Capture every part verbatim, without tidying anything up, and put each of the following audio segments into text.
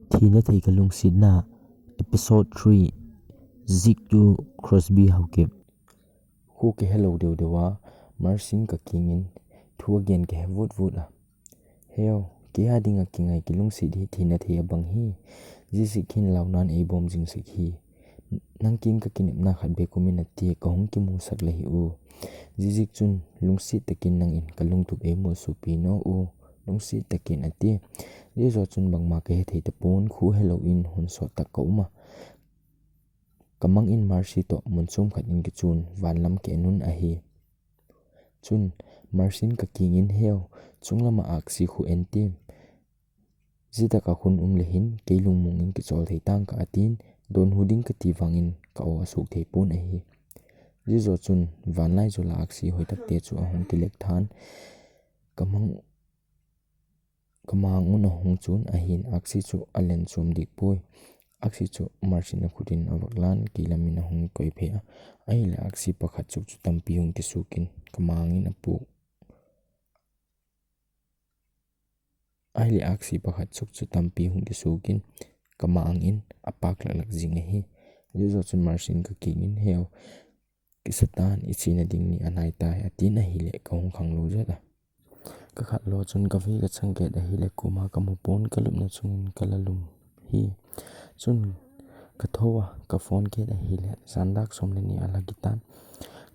Thina thei ka lungsetna, Episode three, Zik to Crosby Haokip. Khu kihe lou deu deu a, Marcin ka kingin thu agen kihe vut vut a. Heo, kei a dinga kingai kilungset hi thina thei abang hi. Zik hin launan eibom jing sek hi. Nang king ka kinepna khat bek um in ati, ka hung kimusak le hi u. Zik chun lungset takin nangin ka lungtup eimu supi no u. Lungset takin ati. Zik chun bangma ka hethei tapon, khu helou in hun sot tak ka um a. Ka mang in Marcin to mun chom khat in kichun vanlam ka en un ahi. Chun Marcin ka kingin heo, chunglama aksi khu en ti. Zik taka khun um le hin, kei lungmong in kichol thei tang ka atin, don hu ding ka ti vangin ka aw asuk thei pon ahi. Zik chun vanlai jola aksi hoi takte chu ahung kilek than, ka mang, ka mang un ahung chun ahin aksi chu alen chom dik poi. Aksi chu Marcin a khutin avak lan kei lamin ahung koi phei a. Ahile aksi pakhat chuk chu tampi hung kisukin ka mangin apu. Ahile aksi pakhat chuk chu tampi hung kisukin ka mangin apak laklak jing ahi. Zik chun Marcin ka kingin heo, kisatan i china ding ni anai tai atin ahile ka hung khang lou jot a. Ka khat lo chun ka vei ka chang get ahile kuma ka mu pon ka lupna chungin ka la lum hi. Chun ka tho a, ka phone get ahile, jan dak som le ni ala kitan.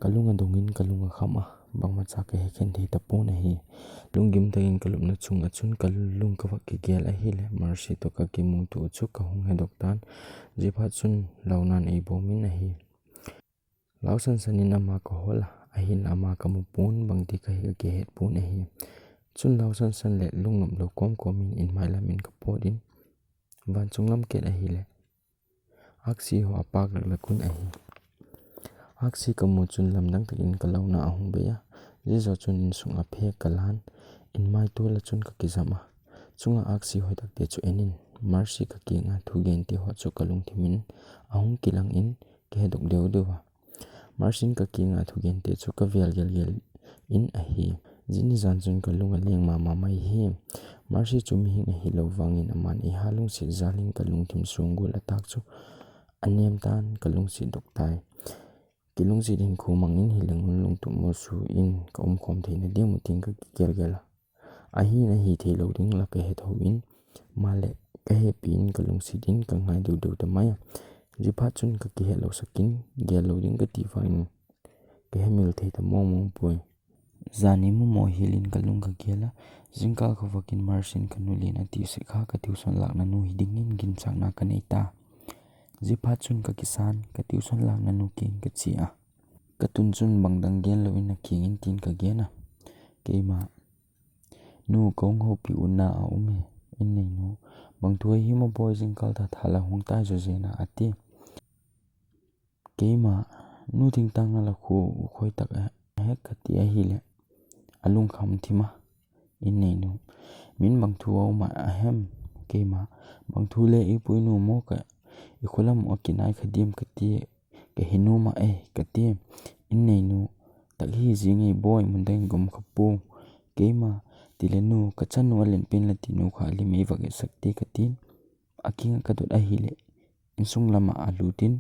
Ka lung adongin ka lung akham a, bangma cha ka hekhen thei tapon ahi. Lunggim takin ka lupna chunga chun ka lung ka vak kigel ahile, Marcin to ka kimuto chu ka hung hedok tan. Zik chun launan eibom in ahi. Lau sansan in ama ka hol a, ahin ama ka mu pon bangti ka hi ka kihet pon ahi. Chun lau sansan le lungnop lou komkom in in mai lamin ka pot in, van chung lam ket ahile aksi ho apak laklak un ahi. Aksi ka mu chun lamdang takin ka launa ahung bei a, Zik chun insung a phek ka lan, in mai tol a chun ka kijam a. Chunga aksi hoi takte chu en in, Marcin ka kinga thugen te ho chu ka lungthim in ahung kilang in ka hedok deu deu a. Marcin ka kinga thugen te chu ka vel gel gel in ahi. Zik ni jan chun ka lung aleng mama mai hi. Marcin chu mihing ahi lou vangin aman eiha lungset jal in ka lungthim sung gul atak chu anem tan ka lungset dok tai. Kilungset in khu mang in hileng un lungtup mo su in ka um khom theina ding mu tin ka kigel gel a. Ahin ahi thei lou ding la ka he tho in, male ka hepi in ka lungset in ka ngai deu deu ta mai a. Zik chun ka kihe lou sakin, gel lou ding ka ti vangin ka he mil thei ta mong mong poi. Jan ni mu mo hilin ka lung ka gel a, jingkal ka vakin Marcin ka nu lin ati sek kha ka tuition lakna nu hi dingin ginchatna ka nei ta. Zik chun ka kisan, ka tuition lakna nu kin ka chi a. Ka tun chun bang dang gen lou in a kingin tin ka gen a. Keima, nu kong hopi unna a um e, in nei nu. Bang thu ahi mo boi jingkal tha tha la hung tai jo jena ati. Keima, nu ting tang a la khu u khoi tak a he ka ti ahile. A lung kham thim a, in nei nu. Min bang thu a um a hem, keima. Bang thu le i pui nu mo ka i kholam a kinai kha dim ka ti. Ka hi nu ma e, ka ti. In nei nu, tak hi ji ngei boi mun dang gom kha pu. Keima, ti le nu, ka chanu a len pen la ti nu kha lim ei vak e sak ti ka tin. A king ka dot ahile, insung lama a lutin,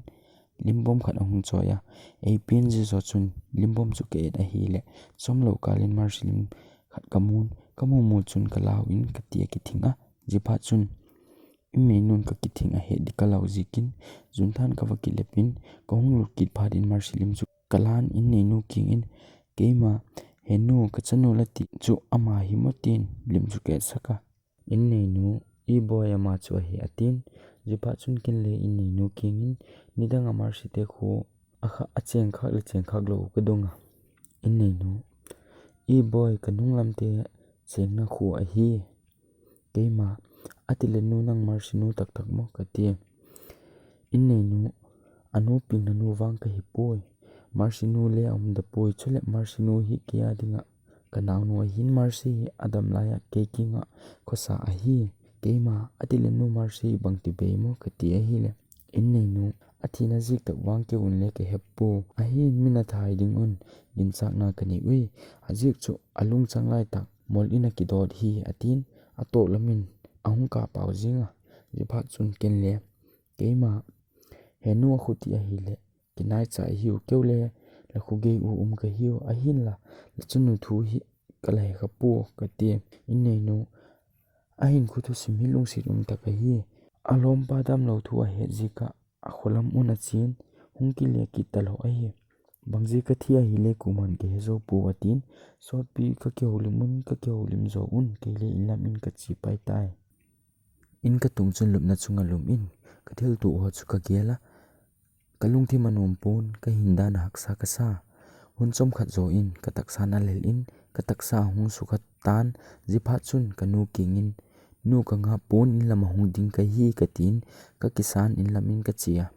limbom khat ahung choi a. Ei pen ji jo chun, limbom chu ka et ahile, chom lou kalin Marcin lim khat ka mun, ka mu mu chun ka lau in ka ti a kithing a. Zik chun, in nei nun ka kithing a he di ka lau zikin, jun than ka va kilepin, ka hung lut kit phat in Marcin lim chu ka lan in nei nu kingin, keima, he nu ka chanu la ti chu ama hi mo tin, lim chu ka et sak a. In nei nu, i boi ama chu ahi atin, zik chun kin le in nei nu kingin, nidang a Marcin te khu a kha, a cheng khak le cheng khak lou ka dong a. In nei nu, i boi ka nung lam te chengna khu ahi. Keima, a ti le nu nang Marcin nu tak tak mo ka ti. In nei nu, a nu pin na nu vang ka hi poi. Marcin nu le a um da poi, chule Marcin nu hi kei a dinga ka nau nu ahin Marcin hi a dam lai a kei kinga khosa ahi. Keima, a ti le nu Marcin bang ti bei mo ka ti ahile. In nei nu, a thina zik tak vang kei un le ka hep pu. Ahin min a thai ding un, ginchatna ka nei ui. A zik chu a lungchang lai tak, mol in a kidot hi atin, a toh lamin, a hung ka pau zing a. Jiphat chun ken le, keima, henu akhuti ahile, kinaicha ihiu, keu le, la khugei u um kahiu, ahinla, la chanu thu hi kala hekha pu, kati. Inneinu, ahin khu thusim hi lungset um tah ahi. Alompa damlou thu ahet jeh a, akholam un achen, hung kile kit talou ahi. Bang jeh a kathi ahile kuman kahe jou pou atin, sotpi kakihoulim un, kakihoulim jou un, kei le inlam in kache pai tai. In katung chun lupna chunga lum in, kathilto ho chu kagel a, kalungthim anom pon, kahin dan a haksa kasa. Hun chomkhat jou in, katahsan alel in, katahsa ahung sukha tan, jiphat chun kanu kiang in, nu kangah pon inlam a hung ding kahi katin, kakisan inlam in kache a.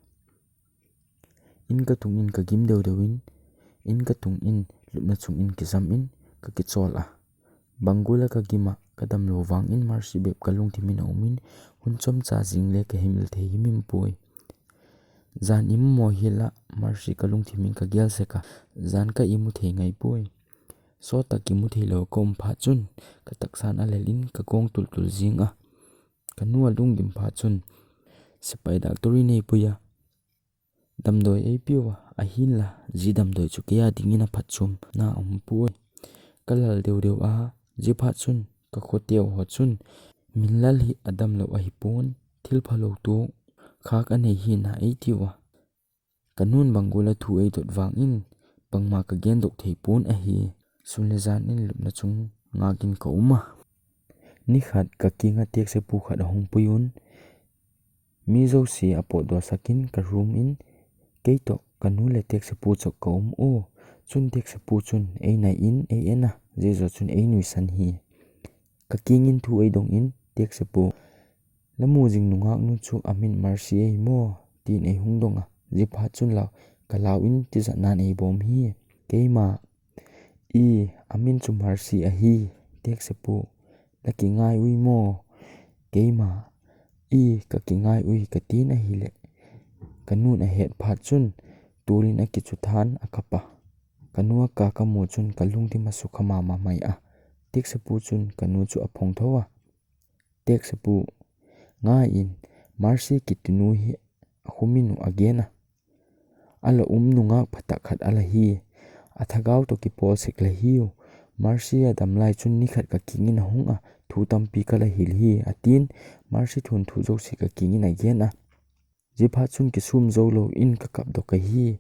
In katung in kagim deu deu in, in katung in lupna chung in kijam in kakichol a. Bang gual a kagim a kadamlou vang in Mercy bep kalungthim in aum in, hun chomcha jing le kahimil thei himhim poi. Jan imu mo hila Mercy kalungthim in kagel sek a, jan ka imu thei ngai poi. Sot a kimu theilou kaum phat chun, katahsan alel in kagong tultul jing a. Kanu alunggim phat chun, sepai doctor in eipui a, damdoi eipiu a, ahinla, ji damdoi chu kei a dingin aphatchomna aum poi. Kalal deu deu a, jiphat chun, kakhoteu ho chun, min lal hi adamlou ahipon, thil phalou toh khak anei hi na eitiu a. Kanun bang gual a thu eidot vang in, bangma kagendoh thei pon ahi. Sun le jan in lupna chung ngak in kaum a. Nikhat kakiang a teksepu khat ahung pui un, mi jouse apotdoh sak in ka room in, kei toh kanu le teksepu chouh kaum u. Chun teksepu chun einai in, ei en a, jeh joh chun einuisan hi. Kakiang in thu eidong in, teksepu, la mu jing nungah nu chu amin Mercy ahi mo, tin eihung dong a, jiphat chun la, kalao in tijat nan eibom hi. Keima, i, amin chu Mercy ahi, teksepu, na kingai ui mo, keima, i, kakingai ui, katin ahile. Kanun ahet phat chun, tulin akichu than akap a. Kanu aka kamu chun kalungthim asukha mama mai a. Teksepu chun kanu chu aphong tho a. Teksepu, ngai in, Mercy kiti nu hi akhum in u agen a. Ala um nungah phatah khat ala hi. Athagau toh kipol sek la hiu. Mercy adam lai chun nikhat kakiang in ahung a, thu tampi kala hil hi, atin, Mercy thunthu jouse kakiang in agen a. Jiphat chun kisum jou lou in kakap doh kahi.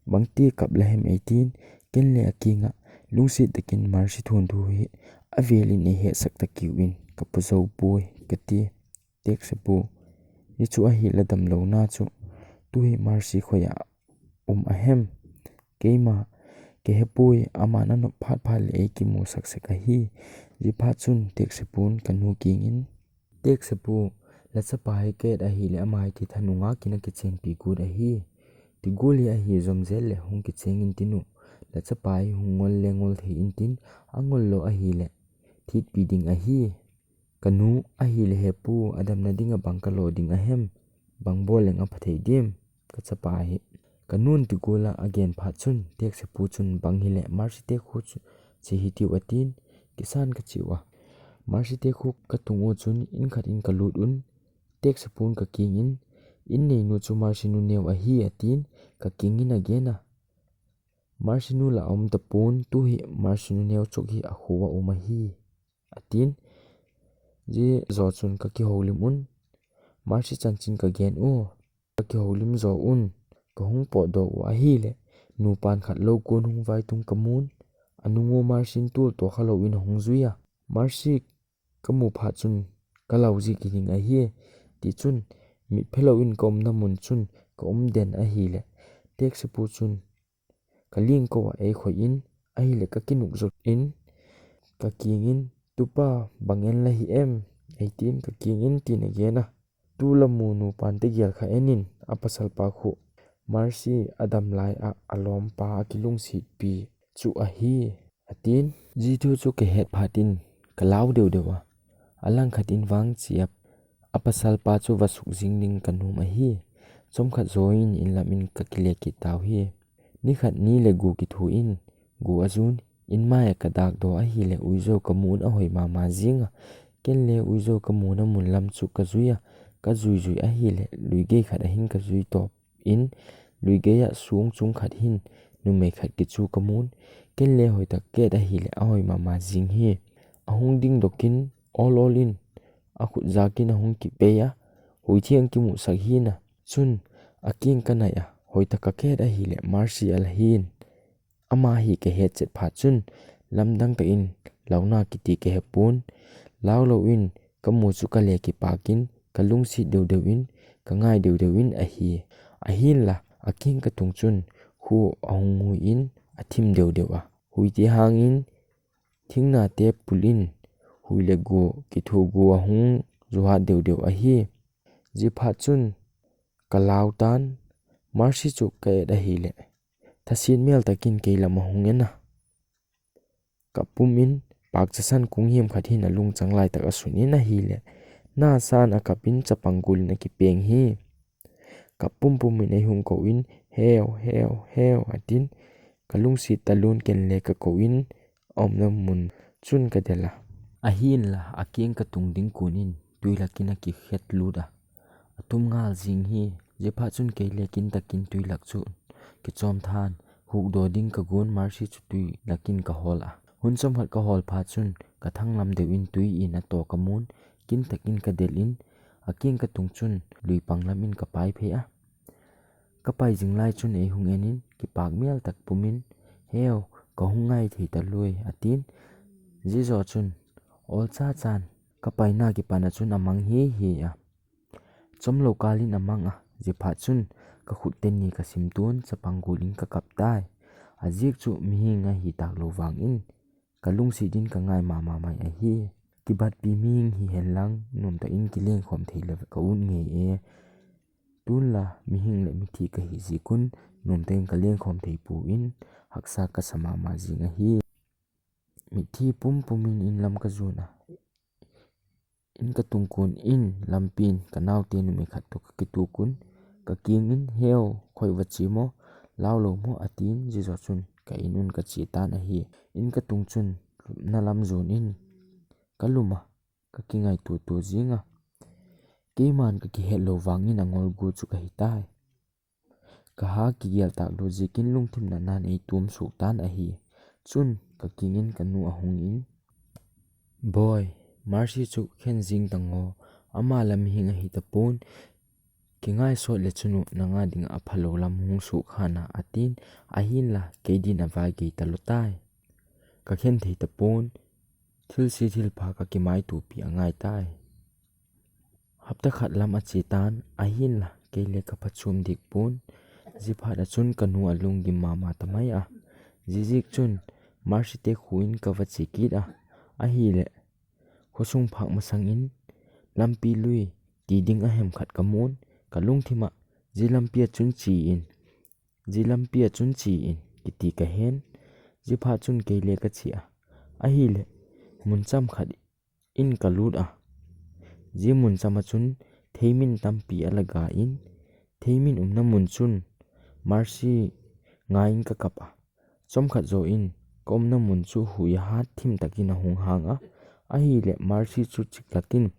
Bangti kap la hem eitin, ken le akiang a, lungset tah in Mercy thunthu hi avel in eihetsak ta kiu in, kapu jou poi, kati. Teksepu, hichu ahila damlouna chu, tu hi Mercy khoi a um ahem. Keima, kahe poi, aman anop phat phat le eikimusak sek ahi. Jiphat chun teksepun kanu kiang in, teksepu, la chapa hi kahet ahile ama hi thitha nungah in akichenpi got ahi. Tigol hi ahi jom jel le hung kicheng intin u. La chapa hi hung ngol le ngol thei intin, angol lou ahile thitpi ding ahi. Kanu ahile hepu, adamna dinga bang kalo ding ahem? Bang bol leng apha thei dem, kachapa hi? Kanun tigol a agen phat chun, teksepu chun bang hile Mercy tekhu chu che hitiu atin, kisan kache u a. Mercy tekhu katung u chun in khat in kalut un, teksepun kakiang in, in neinu chu Mercy nu neo ahi atin, kakiang in agen a. Mercy nu la aum tapon, tu hi Mercy nu neo chok hi akho a um ahi, atin. Jeh joh chun kakihoulim un, Mercy chanchin kagen u, kakihoulim jo un, kahung potdoh u ahile, nupan khat lou kon hung vaitung kamun, anung u Mercy in tulto khalou in ahung jui a. Mercy kamu phat chun, kalao jik hiding ahi, tichun, mitphe lou in kaumna mun chun, kaum den ahile, teksepu chun, kalingkou a eikhoi in, ahile kakinuk jot in, kakiang in, tupa, bang en la hi em? Eitin, kakiang in tin agen a. Tula mu nupan tegel kha en in, apasalpa khu, Mercy adam lai a alompa akilungsetpi chu ahi, atin. Jeh thu chu kahet phat in, kalao deu deu a. Alangkhat in vang che a, apasalpa chu vasuk jing ding kanom ahi. Chomkhat jouvin inlam in kakile kit tau hi. Nikhat ni le gu kithu in, gu ajun, in mai a kadak doh ahile uijo kamun ahoi mama jing a. Ken le uijo ka muna mun lam chu ka jui a, ka jui jui ahile, lui gei khat ahin ka jui top in, lui gei a sung chung khat hin, numei khat kichu ka mun. Ken le hoi tak ket ahile, a hoi mama jing hi. A hung ding dokin, ol ol in, a khut jakin a hung kipei a, hui thiang kimusak hina. Chun, a king ka nai a, hoi tak ka ket ahile, Mercy a la hin. Ama hi ka het chet phat chun, lamdang tah in, launa kiti ka he pon, lau lo in, ka mu chu ka le kipakin, ka lungsit deu deu in, ka ngai deu deu in ahi. Ahinla, a king ka tung chun, khu a hung hui in, a thim deu deu a. Hui ti hangin, thingna te pul in, hui le gu, kithu gu a hung juhat deu deu ahi. Ji phat chun, ka lau tan, Mercy chu ka et ahile. Thasin mel takin kei lam a hung en a. Ka pum in, pakcha san kung hiam khat hin a lungchang lai tak a sun in ahile. Na san a kap in chapang gul in a kipeng hi. Ka pum pum in ei hung ko in, heu, heu, heu, atin. Ka lungsit talun ken le ka ko in, a omna mun chun ka del a. Ahinla, a king ka tung ding kun in, tui lakin a kikhet lut a. A tum ngal jing hi, ji phat chun kei le kin takin tui lak chu kichom than, huk do ding ka gun Mercy chu tui lakin ka hol a. Hun chom khat ka hol phat chun, ka thang lam deu in tui in a to ka mun, kin takin ka del in, a king ka tung chun, lui pang lam in ka pai phei a. Ka pai jing lai chun ei hung en in, kipak mial tak pum in, heu, ka hung ngai thei ta lui, atin. Ji jo chun, ol cha chan, ka paina kipan a chun a mang hi hi a. Chom lo kal in a mang a, ji phat chun, ka khut teni ka sim tun, chapang gul in ka kap tai. A jik chu mihing ahi tak lo vang in, ka lungsit in ka ngai mama mai ahi. Kibatpi mihing hi hen lang, nom tah in kileng khom thei le ka ut ngei e. Tun la, mihing le mithi ka hi jik un, nom tah in ka leng khom thei pu in, haksa ka sa mama jing ahi. Mithi pum pum in in lam ka jun a. In ka tung kun in, lampi in, ka naute numei khat to ka kitu kun, ka king in, heu, khoi va chi mo, lau lo mo, atin, ji jo chun, ka in un ka chi tan ahi. In ka tung chun, na lam jun in, ka lum a, ka kingai tu tu jing a. Keiman ka kihet lo vang in a ngol gu chu ka hi tai. Ka ha kigel tak lo jikin lungthim natnan ei tum suk tan ahi. Chun ka king in ka nu a hung in, Boy, Mercy chu khen jing tang o, ama la mihing ahi ta pon, kingai sot le chunu na nga ding a pha lo lam hung suk hana, atin, ahin la, kei din a vai gei ta lo tai. Ka khen thei ta pon, thil si thil pha ka kimai tupi a ngai tai. Hapta khat lam a chi tan, ahin la, kei le ka pha chum dik pon, ji phat a chun ka nu a lung gim mama ta mai a. Ji jik chun, Mercy te khu in ka va chi kit a. Ahi le, khosung phak masang in, lampi lui, ti ding a hem khat ka mun, ka lungthim a, ji lampi a chun chi in, ji lampi a chun chi in, kiti ka hen, ji phat chun kei le ka chi a. Ahi le, mun cham khat in ka lut a. Ji mun cham a chun theimin tampi a la ga in, theimin umna mun chun Mercy ngai in ka kap a. Chom khat zo in ka umna mun chu hui a hat thim takin a hung hang a. Ahi le Mercy chu chik lakin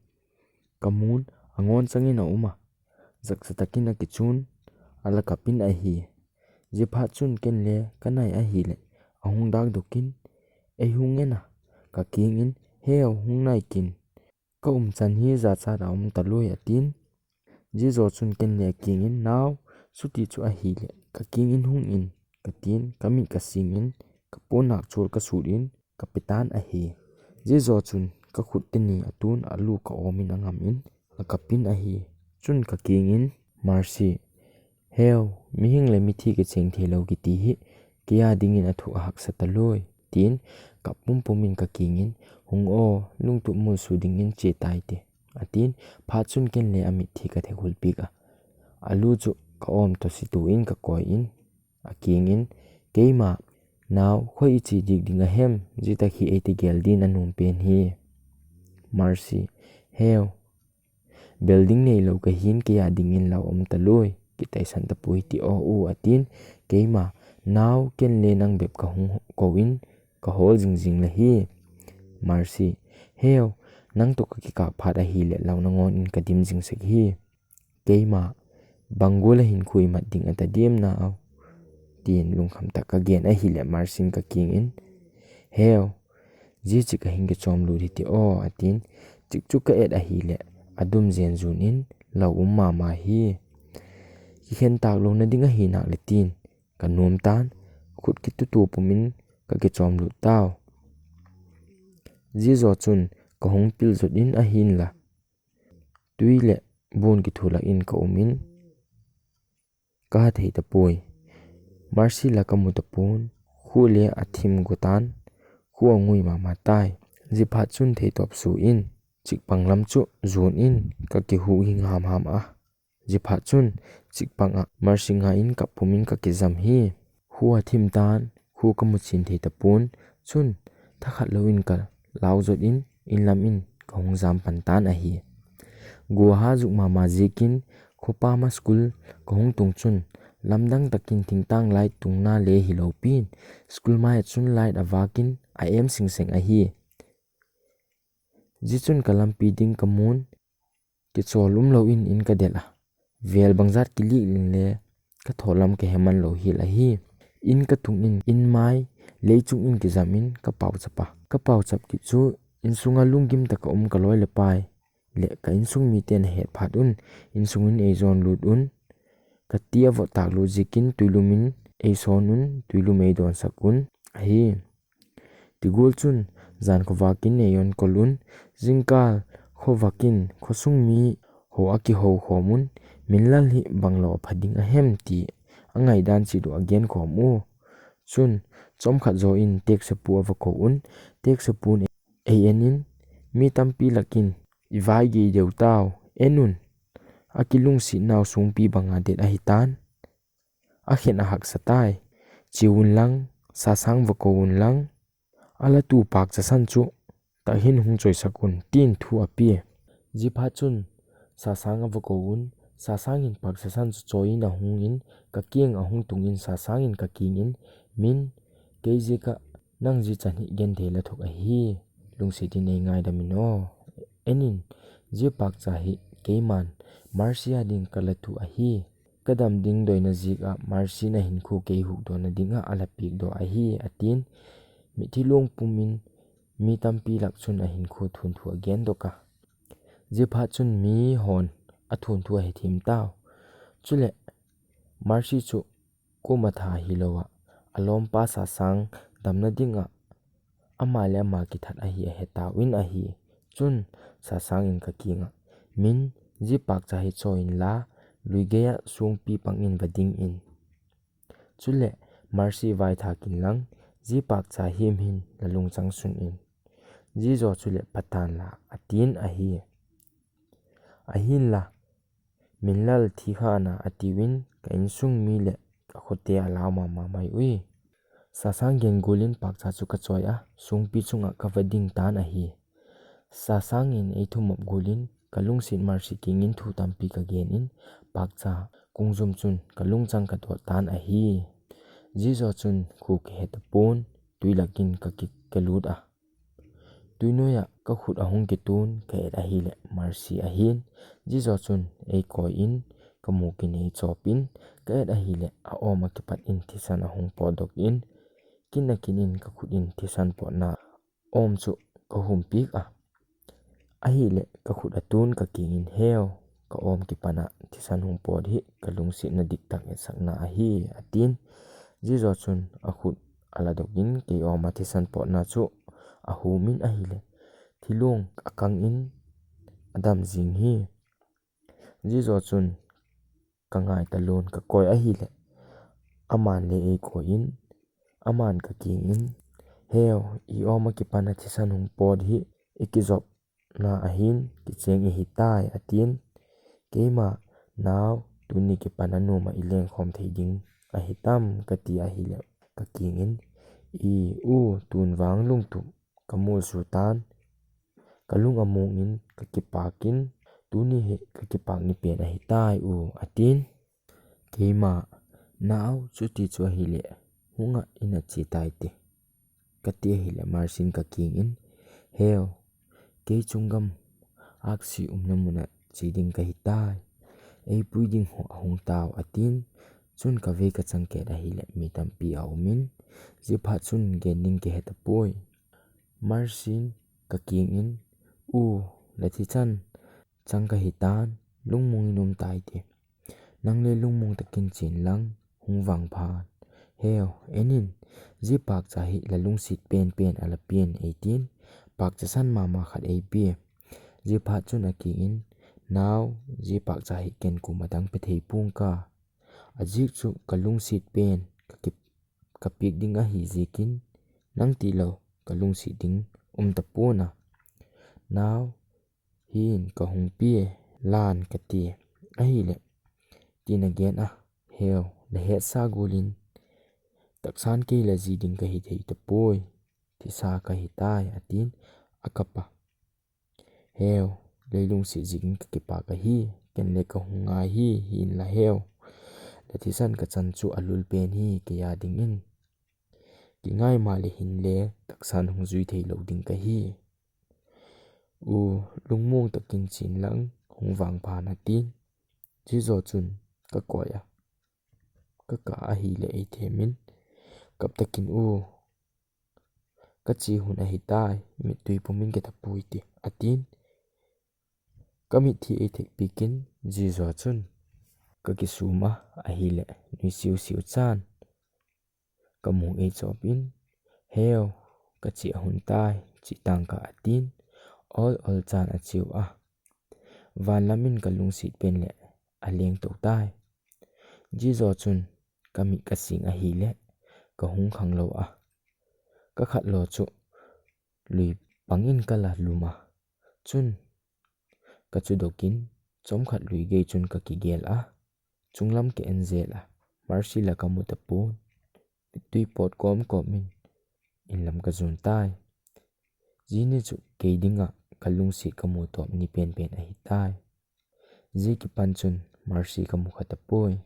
ka mun a ngon changin a um a. Zaksa takin a kichun a la kap in ahi. Ji phat chun ken le ka nai ahi le a hung dak dukin ei hung en a ka king in heu hung nai kin. Ka um chan hi jachat a um ta lui a tin. Ji zo chun ken le a king in nau chuti chu ahi le ka king in hung in ka tin ka mit ka sing in ka punak chul ka sut in ka pe tan ahi. Ji zo chun ka khut teni a tun a lu ka om in a ngam in a ka pin ahi. Chun ka king in Mercy, heu, mihing le mithi kicheng thei lo kiti hi, kei a dingin a thu a haksa ta lui, tin ka pum pum in ka king in, hung o, lungtup mulsu dingin che tai te, a tin, phat chun ken le a mitthi ka thek hulpik a. A lu chu ka om to si tu in ka koi in, a king in, keima, nau, khoi i chi dik ding a hem, ji tak hi ei ti gel din a num pen hi. Mercy, heu, Building nei lo ka hin kei a dingin lau um ta lui, kitaisan ta pui ti o u a tin, keima, nau ken le nang bep ka hung ko in, ka hol jing jing la hi. Mercy, heu, Nang toh kakikah phat ahileh, lau nangon in kadim jing sek hi. Keima, bang gol a hinkho imat ding ata diam nau, tin lungkham tah a kagen ahileh, Marcy in kakiang in, Heu, zia chik a hin kichom lut hite aw, atin, chik chu ka et ahileh, adum jen jun in, lau um mama hi. Kikhen tak lona ding ahi nak le tin, ka nuam tan, khut kitutu pum in ka kichom lut tau. Zia zaw chun ka hung pil zot in ahin la, tui le bun kithulak in ka um in, ka ha thei ta pui. Marcy la ka mu ta pun, khu le a thim gu tan, khu a ngui mama tai. Zia phat chun thei top su in, chik pang lam chu zun in ka kihu hi ngam ham a. Zia phat chun chik pang a Marcy nga in ka pum in ka kizam hi. Khu a thim tan, khu ka mu chin thei ta pun, chun thakhat lo in ka lau zot in, in lam in ka hung zam pan tan ahi. Guaha zuk mama ziakin, khopa ma school ka hung tung chun, lamdang takin thingtang lai tungna le hi lo pin, school mai a chun light a vakin a em sing seng ahi. Zia chun ka lampi ding ka mun, kichol um lo in in ka del a. Vel bangzat kilik in le ka tholam ka heman lo hil ahi. In ka tung in, in mai, lei chung in kizam in ka pau chap a. Ka pau chap kit chu, in sunga lunggim taka um ka loi le pai le ka in sung mite na het phat un, in sung in ei zon lut un. Ka ti a vot tak lut ziakin tuilum in ei son un, tuilum ei donsak un ahi. Tigul chun, zan khovakin ei on kol un, zingkal khovakin khosung mi ho a kiho khom un, Minlal hi bang lo a pha ding a hem ti a ngaidan chi du a gen khom u. Chun, chomkhat zaw in teksepu a va ko un, teksepu in ei en in, mi tampi lakin i vai gei deu tau, en un, a kilungsit nau sungpi banga det ahi tan. A khen a haksa tai, chi un lang, sasang va ko un lang, a la tu pak chasan chu, tak hin hung choisak un, tin thu a pia. Zia phat chun, sasang a va ko un, sasang in pak chasan chu choi in a hung in, ka kiang a hung tung in, sasang in ka kiang in, Min, kei ziak a nang zia chan hi gen thei la thuk ahi, lungsit in ei ngaidam in aw. En in, zia pak cha hi keiman, Marcy a ding ka la tu ahi. Ka dam ding doina ziak a Marcy na hinkho kei hukdawna ding a a la piak daw ahi, a tin. Mithi luang pum in mi tampi lak chun a hinkho thunthu a gen dok a. Zia phat chun mi hon a thunthu a he thim tau. Chule, Marcy chu kuama tha hi lo a, a lawmpa sasang damna ding a, ama le ama kithat ahi a he tau in ahi. Chun, sasang in ka kiang a, Min, zia pak cha hi chaw in la, lui gei a sungpi pang in va ding in. Chule, Marcy vai tha kin lang, zia pak cha hi min la lungchang sun in. Zia zaw chule patan la, a tin ahi. Ahin la, Minlal thi kha na a ti un, ka in sung mi le ka khote a lau mama mai ui. Sasang gen gul in pak cha chu ka choi a, sungpi chung a ka va ding tan ahi. Sasang in ei thumop gul in, ka lungsit Marcy kiang in thu tampi ka gen in, pak cha kung zum chun ka lungchang ka dot tan ahi. Zia zaw chun khu ka he ta pun, tui lak in ka ki, ka lut a. Tui nuai a ka khut a hung kitun ka et ahile Marcy ahin. Zia zaw chun ei koi in ka muk in ei chop in ka et ahile a awm a kipat in thisan a hung pot dok in, kin a kin in ka khut in thisan potna awm chu ka hum piak a. Ahile ka khut a tun ka kiang in, Heu, ka awm kipan a thisan hung pot hi ka lungsetna diktak etsakna ahi, a tin. Zia zaw chun a khut a la dok in kei awm a thisan potna chu a hum in ahile thilung a kang in a dam zing hi. Zia zaw chun ka ngai ta lun ka koi ahile aman le ei koi in, aman ka kiang in, Heu, i awm a kipan a thisan hung pot hi i kizop na ahin kicheng i hi tai, a tin. Keima, Nau, tuni kipan a numa i lengkhawm thei ding ahi tam, ka ti ahile ka kiang in, I u, tun vang lungtup ka mul su tan, ka lung a mung in ka kipak in, tuni hi ka kipak ni pen ahi tai u, a tin. Keima, Nau, chuti chu ahile hung a in a chi tai te, ka ti ahile Marcy in ka kiang in, Heu, Kei chungam aksi umna muna che ding kahi tai. Eipui ding ho ahung tao, atin. Chun kavei kachang kit ahile mi tampi aumin, jeh phat chun gen ding kihe tapoi. Marcy in kakingin, U, la thi chan chang kahi tan, lungmong in um tai ti. Nang le lungmong takin chen lang, hung vangphan. Heu, en in, jeh pakcha hi la lungset penpen a la pen, eitin, pakcha san mama khat eipe. Jeh phat chun akingin, Nao, jeh pakcha hi ken koma dang pe thei pung ka. Ajeh chu ka lungset pen ka ki, ka pek ding ahi jeh in, nang tilou ka lungset ding um tapon a. Nao, hin ka hung pe, lan kati ahile, tin agen a. Heu, la hetsa gulin, taksan kei la ji ding kahi thei tapoi, thisa kahi tai, atin, akap a. Heu, lei lungset jeh in ka kipak ahi, ken le ka hung ngai hi, hinla heu, la thisan kachan chu alul pen hi kei a dingin. Kingai ma le hinle, taksan hung jui thei lou ding kahi. U, lungmong takin chen lang, hung vangphan, atin. Jeh joh chun kakoi a, kakap ahile eithemin, kap takin, U, kache hun ahi tai, mittui pumin kei tapoi ti, atin. Ka mittui eithek pikin, jeh joh chun kakisum a, ahile nui siu siu chan kamu eichop in, Heu, kache ahun tai, che tang ka, atin, ol ol chan acheu a. Van lam in ka lungset pen le aleng tou tai. Jeh joh chun ka mit ka sing ahile, ka hung khang lou a. Ka khat lo chu lui pang in ka la lum a. Chun ka chu dok in, chomkhat lui gei chun ka kigel a. Chunglam ka en jel a, Marcy la ka mu tapon. Mittui pot kom kom in, in lam ka jon tai. Jeh ni chu kei dinga ka lungset ka mu top ni penpen ahi tai. Jeh kipan chun Marcy ka mu kha tapoi.